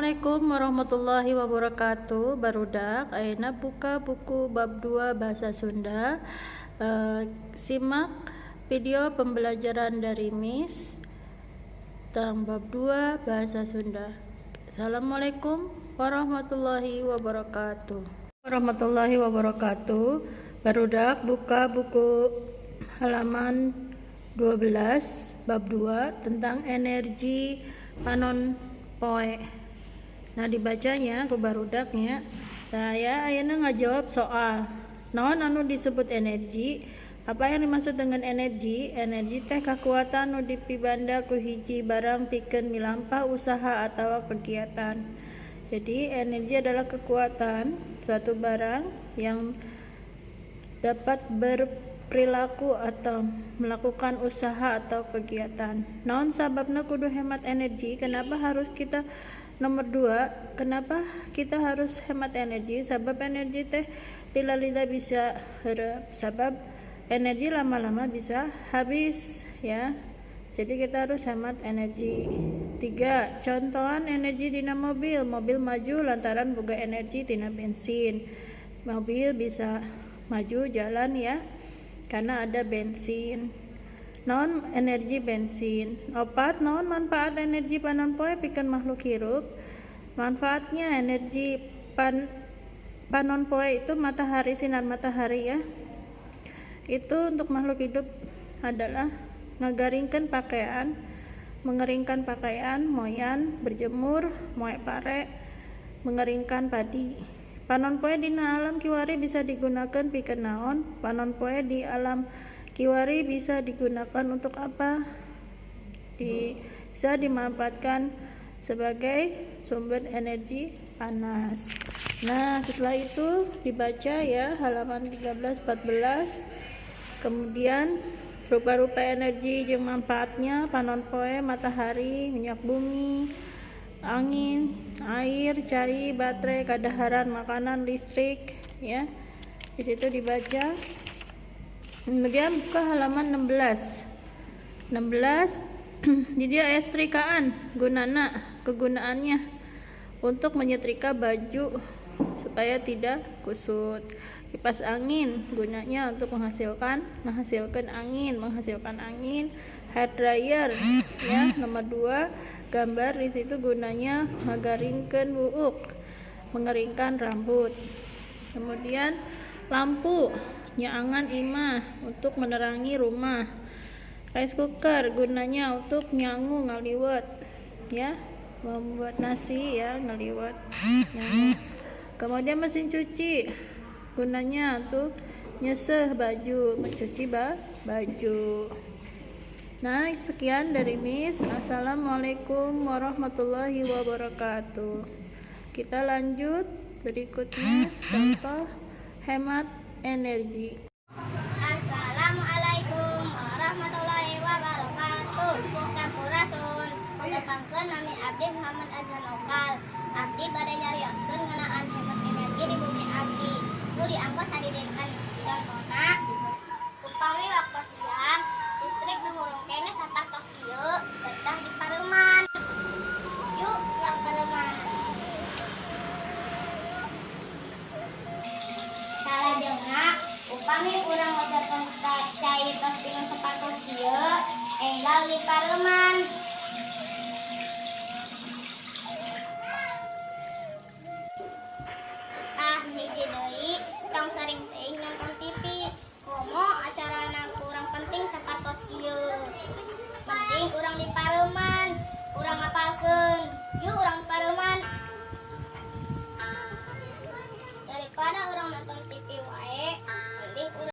Assalamualaikum warahmatullahi wabarakatuh. Barudak, ayeuna buka buku bab 2 bahasa Sunda. Simak video pembelajaran dari Miss tentang bab 2 bahasa Sunda. Assalamualaikum warahmatullahi wabarakatuh. Warahmatullahi wabarakatuh. Barudak, buka buku halaman 12 bab 2 tentang energi panon poe. Nah, dibacanya ku barudaknya. Nah, ya, ayeuna ngajawab soal. Naon anu disebut energi? Apa yang dimaksud dengan energi? Energi teh kekuatan nu dipibanda ku hiji barang pikeun milampah usaha atau kegiatan. Jadi, energi adalah kekuatan suatu barang yang dapat berperilaku atau melakukan usaha atau kegiatan. Naon sababna kudu hemat energi? Kenapa harus kita nomor 2, kenapa kita harus hemat energi? Sabab energi teh lila-lila bisa heureup. Sabab energi lama-lama bisa habis, ya. Jadi kita harus hemat energi. 3, contohan energi dina mobil. Mobil maju lantaran boga energi tina bensin. Mobil bisa maju jalan, ya, karena ada bensin. Naon energi bensin? 4, naon manfaat energi panon poe pikeun makhluk hirup? Manfaatnya energi panon poe itu matahari, sinar matahari, ya. Itu untuk makhluk hidup adalah ngagaringkeun pakaian, mengeringkan pakaian, moyan, berjemur, moe pare, mengeringkan padi. Panon poe dina alam kiwari bisa digunakan pikeun naon? Panon poe di alam kiwari bisa digunakan untuk apa? Bisa dimanfaatkan sebagai sumber energi panas. Nah, setelah itu dibaca ya halaman 13 14. Kemudian rupa-rupa energi jeung manfaatnya: panon poe, matahari, minyak bumi, angin, air, cai, baterai, kadaharan, makanan, listrik, ya. Di situ dibaca. Kemudian buka halaman 16. 16 jadi aya setrikaan, gunana, kegunaannya untuk menyetrika baju supaya tidak kusut. Kipas angin gunanya untuk menghasilkan angin. Hair dryer ya, nomor 2 gambar di situ gunanya ngagaringkeun buuk, mengeringkan rambut. Kemudian lampu nyaangan imah, untuk menerangi rumah. Rice cooker gunanya untuk nyangu, ngaliwet ya, membuat nasi ya, ngaliwet, nyangu. Kemudian mesin cuci gunanya untuk nyeuseuh baju, mencuci baju. Nah, sekian dari Miss. Assalamualaikum warahmatullahi wabarakatuh. Kita lanjut berikutnya, contoh hemat energi. Assalamualaikum warahmatullahi wabarakatuh. Sampurasun. Tepangkeun, nami abdi Muhammad Azhar Nopal. Abdi bade nyarioskeun ngeunaan hemat energi di bumi abdi. Nu dianggo sadidinten. Contohna, upami waktu siang listrik nu hurung keneh sapartos kieu kedah dipareuman. Yuk, tuang pareuman. Salajengna, upami urang ngocor cai tos pinuh sapartos kieu enggal dipareuman.